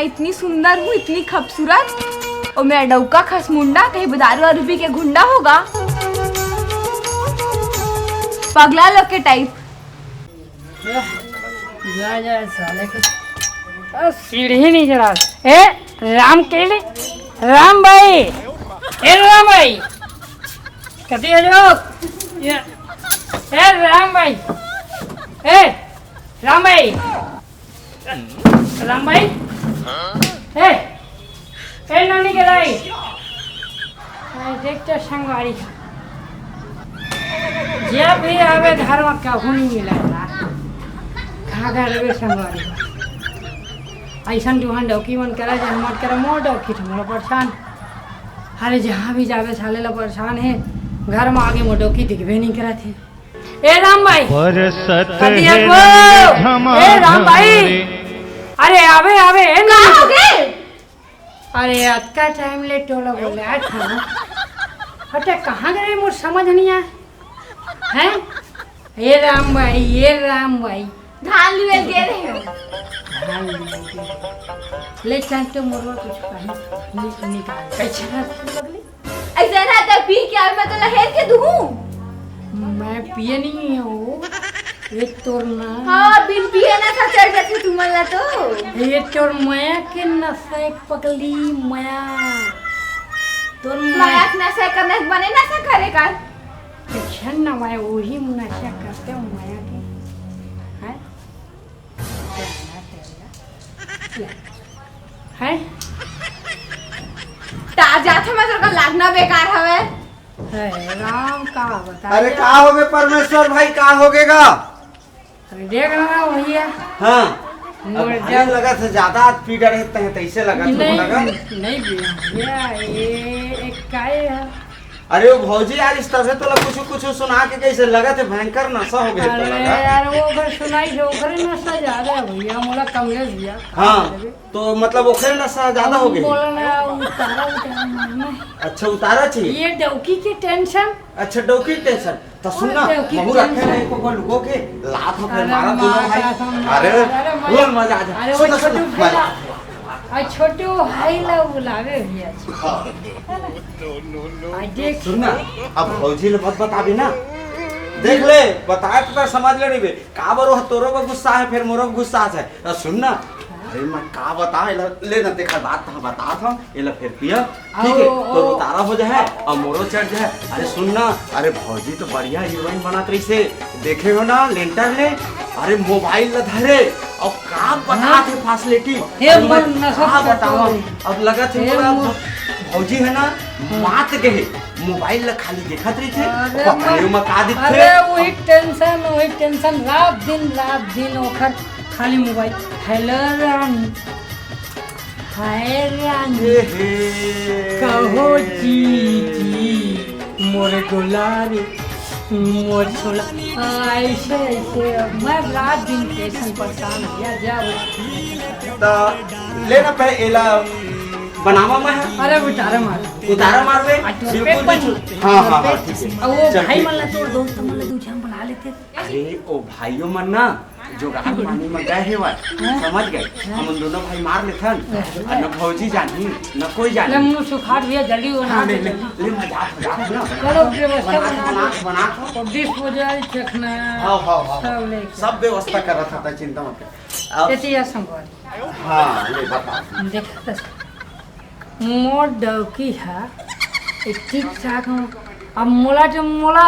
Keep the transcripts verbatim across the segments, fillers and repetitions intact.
इतनी सुंदर हूँ, इतनी खूबसूरत, और मेरा डौका खसमुंडा कहीं दारू वारू पी के गुंडा होगा, पगला लोग के टाइप। जा, जा, साले के। आ, सीढ़ी नहीं चढ़ा। ए, राम के लिए? राम भाई। ए, राम भाई। कति है जो? ये, ए, राम भाई। ए, राम भाई। राम भाई। ए, ए, नोनी के दाई। ए, देख तो संगवारी। जब भी आवे घर में कहूँ नहीं मिले ला। कहाँ घर रे संगवारी? ऐसन दुहान डौकी मन करा जे हमर करा मोर डौकी ठमोर परेशान। अरे जहाँ भी जावे साले ला परेशान है। घर में आगे मोर डौकी दिखबे नहीं करत है। ए राम भाई। कति है को? ए राम भाई। अरे आवे, आवे, ए का हो गे? अरे अतका टाइम ले टोला बोले आ था। हटे कहाँ गए मोर समझ नहीं आए। हैं? ए राम भाई, ए राम भाई। धान लुए गे रहे हो। धान लुए गे रहे। ले चल तो मोरवा कुछ कहीं नि-, निकाल। कैसे ना तू लगली? ऐसे ना तो पी के आवे, मैं तो लहेर के दूँ। मैं पिए नहीं हूँ। ये तोर ना। हाँ, बिन पिए ना था चढ़ जाते तुमन ला तो। ये तोर मया के नशा एक पगली मया। तोर मया। मया के नशा करने बने नशा करे का? अच्छा ना मैं वही नशा करते हूँ मया के। हैं? हैं? ता जात हवय, तोर का लागना बेकार हवय। हे राम, का बता अरे दे। का होगे परमेश्वर भाई, का होगे गा? अरे देख ना भैया। हाँ। अब मोर भारी जब लगत हे, ज्यादा पी डरे हे, तैसे लगत हे नहीं, मोला गा। नहीं भैया, ये एक काय है? अरे वो भौजी यार, इस तरह से तोला कुछ कुछ सुना के कैसे लगत हे, भयंकर नशा हो गया अरे तोला गा। यार, वो अगर सुनाई से ओकरे नशा ज्यादा है भैया, मोला कमलेश भैया। हाँ, तो मतलब ओकरे नशा ज्यादा हो गई। बोला ना, उतारा, उतारा मारना है। अच्छा, उतारा चाहिए। ये डौकी के टेंशन। अच्छा, डौकी के टेंशन। तो सुन ना, और डौकी के महू रखे टेंशन। नहीं को, को लुको के, लात हो फिर अरे मारा दोनों मार भाई। कसम, अरे, अरे मार। बोल मजा आ जा। अरे सुन वो ना, सुन छोटू ना, मजा भाई। आ जा। आ छोटू भाई ला बुलावे भैया। हाँ। आ देख। सुन ना, अब भौजी ले मत बताबे ना। देख ले, बताए तो समझ ले नहीं बे। काबर वो तोरो बर गुस्सा है, फिर मोरो बर गुस्सा है। तो सुन ना, अरे मैं का बता, एला ले ना, देखा बात तो बतात हूँ, एला फिर पिया, ठीक है? आओ, तो आओ। उतारा हो जाए, और मोरो चढ़ जाए। अरे सुन ना, अरे भौजी तो बढ़िया हीरोइन बनत रही से, देखे हो ना, लेंटर ले, अरे मोबाइल ल धरे, और का बतात हे फैसिलिटी, हे अरे मैं मन नशा का करता बताऊँ, हूँ। अब लगत हे हे मोला मोर भौजी है ना, हाँ। मात गए, मोबाइल ल खाली देखत रहिथे, अरे पकड़े मैं, म का दिखथे? अरे वही टेंशन, वही टेंशन, रात दिन, रात दिन ओखर खाली मोबाइल। हेलो रानी, हाय रानी, ए हे। कहो जी, जी, मोर गोला रे, मोर छोला। ऐसे, ऐसे, मैं रात दिन टेंशन परेशान भैया, जा वो। त ले ना पे एला बनावा मैं है। अरे उतारा मार। उतारा मार बे। आ, तोर बिल्कुल पेट भी बन। छु-, हाँ, हाँ, हाँ, ठीक है। अब वो चल, भाई ठीक। मन ला तोर दोस्त मन ला दू झन बना लेते। अरे, ओ भाइयों मन ना, जुगाड़ पानी में गए हे वा, हाँ। समझ गए? हाँ। हम उन दोनों भाई मार लेथन, हाँ। और न भौजी जानी, न कोई जानी। ले, मुंह सुखाट भैया, जल्दी वो हाँ, ना ले, ले, ले, मजाक, मजाक ना। चलो, व्यवस्था बना बना, दो। बना, बना। और disposal चखना, हाँ, हाँ, हाँ। सब लेके। सब व्यवस्था कर रहा था, चिंता मत कर। अब एतिया संगवारी। हाँ, ले बता। देखा तो मोर डौकी हा, ए ठीक ठाक हो। अब मोला जो मोला,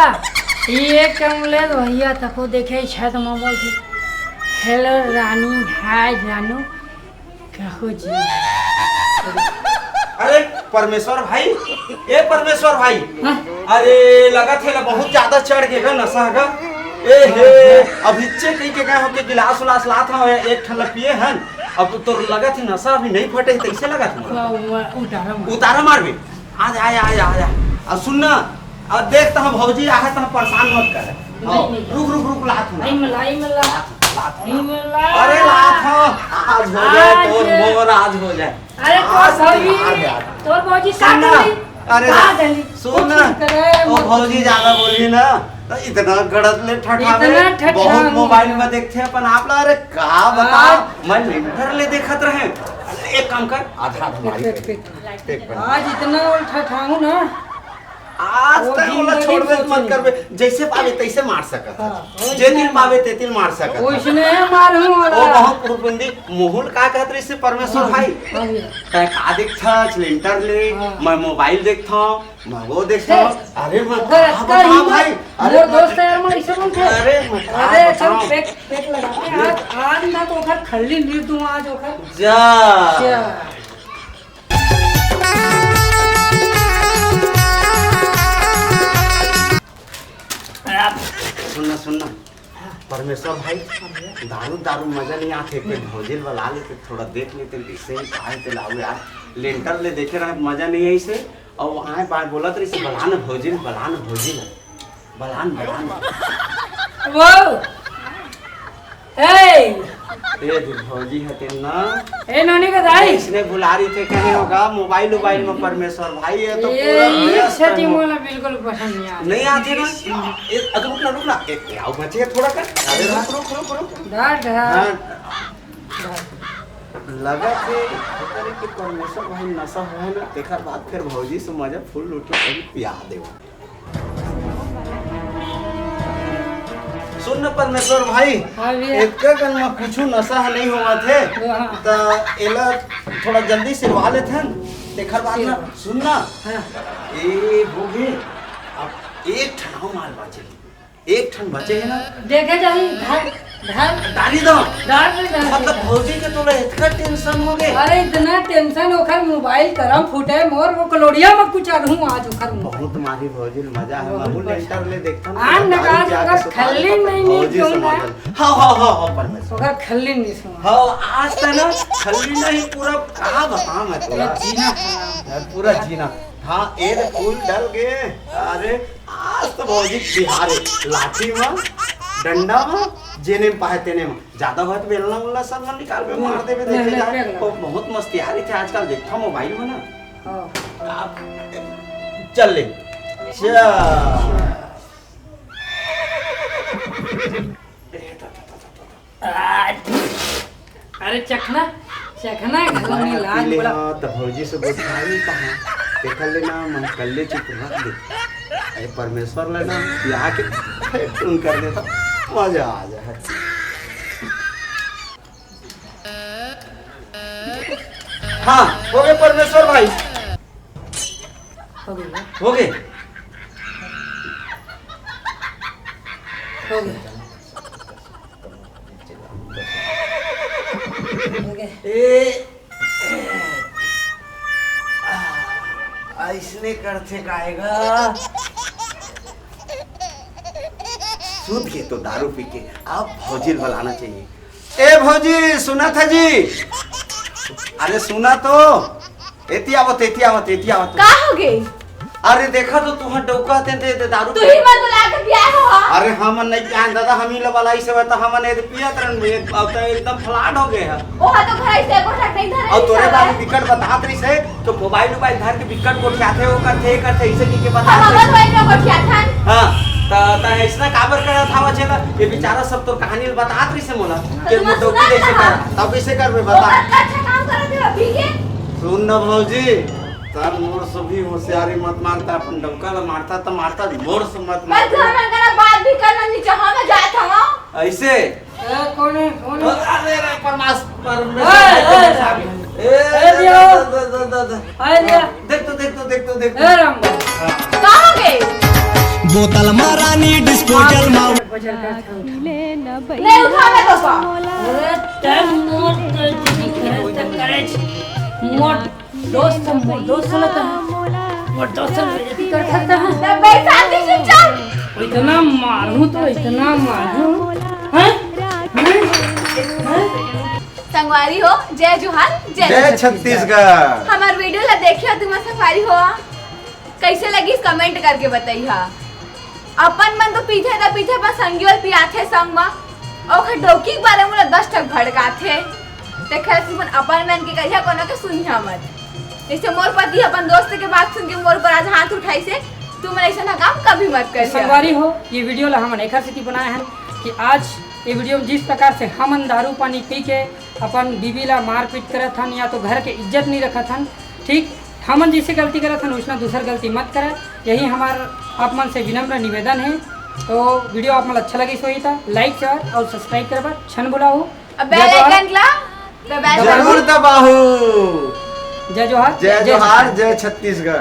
ये कमले भैया तको देखे छत में बोल थी, "हेलो रानी, हाय जानू, कहो जी।" अरे परमेश्वर भाई, ए परमेश्वर भाई, हाँ? अरे लगत हे ला बहुत ज्यादा चढ़ के गा नशा गा। ए हे, अभी चे कही के गए हो के गिलास उलास लात हो, एक ठन ला पिए हन। अब तो लगत हे नशा अभी नहीं फटे, तैसे लगत हे। वा-, वा-, उतारा मार। उतारा मारबे। आ जा, आ जा, आ जा, आ जा। अब सुन ना, अब देख तो हम भौजी आहे तो हम परेशान मत कर। नहीं, नहीं। रुक, रुक, रुक, लात हूँ। आई मिला, आई मिला। लात हूँ, लात हूँ। आई मिला। अरे लात हूँ, आज हो जाए, आज। तोर मोर आज हो जाए। अरे तोर आज, भौजी, आज, आज। तोर भौजी सुन ना। साथ में अरे का ला-, गली? सुन ना, कुछ करे ओ मत। भौजी ज्यादा बोलही ना, त इतना गड़त ले ठठावे, इतना ठठावे। बहुत मोबाइल में देखथे अपन आप ला। अरे का बता, आज मैं लेंटर ले देखत रहे। एक काम कर, आधा आधा मारी फेंक, फेंक, फेंक। फेंक बना। आज इतना ठठाहूं ना, आज वो तक ओला जिंदगी छोड़बे मत सोचनी। करबे, जैसे पावे तैसे मार सकत हाँ, है। जे दिल पावे ते दिल मार सकत है। ओइसने मारहूं ओ ओला। बहुत फुरफुंदी। मोहुल का कहत रहिस परमेश्वर भाई? हाँ भैया। तै का देखथस लेंटर ले? हाँ। मैं मोबाइल देखथंव, मैं वो देखथंव। हे, अरे मैं ओकर का अतका बताऊं हिम्मत? भाई? अरे मोर मैं दोस्त यार, मैं इसे बोलथे। अरे मैं का अरे चल बताऊं? फेंक, फेंक लगा के आज, आज ना तो ओकर खल्ली नीर दूं आज ओकर। जा। जा। सुन ना, सुन ना। परमेश्वर भाई, दारू, दारू मजा नहीं आथे। एक बेर भौजी ल बला लेते, थोड़ा देख लेते, कैसे ही काहे ते लाऊ यार। लेंटर ले देखे रहे, मजा नहीं आई से। और वहाँ बात बोलत रही से, बला न भौजी ल, बला न भौजी ल, बला न, बला न। वो, ए, ए, दे भौजी हते ना। ए, नोनी का दाई। इसने बुला रही थे, कहे होगा मोबाइल, मोबाइल में परमेश्वर भाई है तो ये पूरा व्यस्त है। मोला बिल्कुल पसंद नहीं आता। नहीं आते ना? ए, अरे रुक ना, रुक ना। ए, ए, आओ बचे थोड़ा कर। अरे रुक, रुक, रुक, रुक। डर, डर। हाँ। डर। लगा के, पता नहीं कि परमेश्वर भाई नशा हुआ है ना, तेखर बाद फिर भौजी से मजा फुल लूटे, अभी पिया देवा। सुन न परमेश्वर भाई, हाँ भैया। एतका कन म कुछु नशा ह नहीं होवत हे, हाँ। त एला थोड़ा जल्दी सिरवा लेथन, तेखर बाद न, सिरवा। सुन न, हाँ। ए हो गे, अब एक ठन अउ माल बाचे हे, एक ठन बचे हे ना। देखे जाही, धर, धर। डाली दो। डाल दे, डाल दे। मतलब भौजी के तोला इतना टेंशन हो गए? अरे इतना टेंशन, ओखर मोबाइल करम फूटे, मोर वो कलोड़िया में कुछ अड़हूं आज ओखर मोबाइल। बहुत मारी भौजी, मजा है। बहुत महू मजा। लेंटर ले देखता ना, आन दारू नकाल पिया के ओकर सुता खल्ली देता, नहीं भौजी निकलूंगा। समझल। हाँ, हाँ, हाँ, हाँ, परमेश्वर। ओकर खल्ली नहीं सुना। हाँ, आज तक ना खल्ली नहीं, पूरा का बताऊं मैं तोला। पूरा जीना। पूरा जीना। हाँ, ए फूल डल गए। अरे आज तो भौजी तिहार हे, लाठी म, डंडा म, जेने म पाहे तेने म। ज्यादा होय त बेलना उलना सब म निकालबे, मार देबे, देखे जा। बहुत मस्ती आ रही थी आजकल, देखता मोबाइल में ना। हाँ। आप चल ले। चल। आ, अरे चखना, चखना, घर में लाग पीले बड़ा। हाँ, त भौजी से गोठियाही कहाँ? देखल ले ना, मैं कल्ले चुप रख दे। अरे परमेश्वर ले ना, यहाँ के फेंक टून कर देता, मजा आ जाए। हाँ, हो गए परमेश्वर भाई। हो गए। हो गए। हो गए। ए, आ, अइसने करथे काहे गा? सूत के तो दारू पी के, अब भौजी ल बलाना चाहिए। ए भौजी, सुना था जी? अरे सुना तो। एती आवत, एती आवत, एती आवत। का हो गे? अरे देखा तो तुहर डौका ते, ते, ते दारू तू ही मन बुला के पिया हो। अरे हमन नहीं पियान दादा, हम ही ला बलाई से बता, हमन एदे पियत रहन बे, अब तो एकदम फ्लैट हो गए है। ओहा तो घर ऐसे एको ठक नहीं धरे और तोरे बारे बिकट बतात रही से, तो मोबाइल उबाइल धर के बिकट गोठियाथे, वो करथे, ये करथे, इसे की के बतात हम रही अगर से। वही में गोठियाथन। हाँ, त, त ऐसना काबर करत हवा छेला? ये बेचारा सब तो कहानी ल बतात रही से मोला, तो कि तुम मोर डौकी सुना कैसे कहाँ? कर, तब कैसे करबे बता। ओकर का अच्छा काम करत है अभी के? सुन न भौजी, तब मोर से भी होशियारी मत मारता, अपन डौका ला मारता त मारता, मोर से मत पर मार। तू हमन करा बात भी करना नहीं चाहो, मैं जात हूँ। ऐसे? ए, कौन है? कौन है? अरे रे, परमास-, परमेश्वर ए, ए, भाई। ए, ए, दियो। दे, दे, दे, दे, दे। ए, दियो। देख तो, देख तो, देख तो, देख तो। ए, राम। हाँ। का हो गए? बोतल मा रानी डिस्पोजल मा। बजर का था उठा। ले उठा मैं तो का। अरे, टाइम नोट कर दी, करे तो करे। मोट दोस्त, मोर दोस्त ल त, मोर दोस्त ल बेइज्जती कर सकता है। त बैठा दे चुपचाप। इतना मारूं तो इतना मारूं। हैं? हैं? हैं? संगवारी हो, जय जोहार, जय जय छत्तीसगढ़। छत्तीसगढ़। हमार वीडियो ला देखियो तुम संगवारी हो, कैसे लगिस कमेंट करके बताइहा। अपन मन तो पीथे त पीथे, पर संगी ल पियाथे संग म। ओखर डौकी के बारे में मोला दस ठक भड़काथे। तेखर से अपन मन के करिहा, कोनो के सुनिहा मत। जैसे मोर पति अपन दोस्त के बात सुन के मोर ऊपर आज हाथ उठाइसे, तुमन ऐसा ना काम कभी मत कर। संगवारी हो, ये वीडियो ला हमन एखर सेती बनाए हन कि आज ये वीडियो में जिस प्रकार से हमन दारू पानी पी के अपन बीबी ला मारपीट करत हन या तो घर के इज्जत नहीं रखत हन, ठीक हमन जैसे गलती करत हन उसना दूसर गलती मत करे। यही हमार आप मन से विनम्र निवेदन है। तो वीडियो आप मन अच्छा लगिस होही त लाइक, शेयर और सब्सक्राइब करे बर झन भुलाहू। अब बेल आइकन ला दबा दो। जरूर दबाहू। जय जोहार, जय जोहार, छत्तीसगढ़। जय छत्तीसगढ़।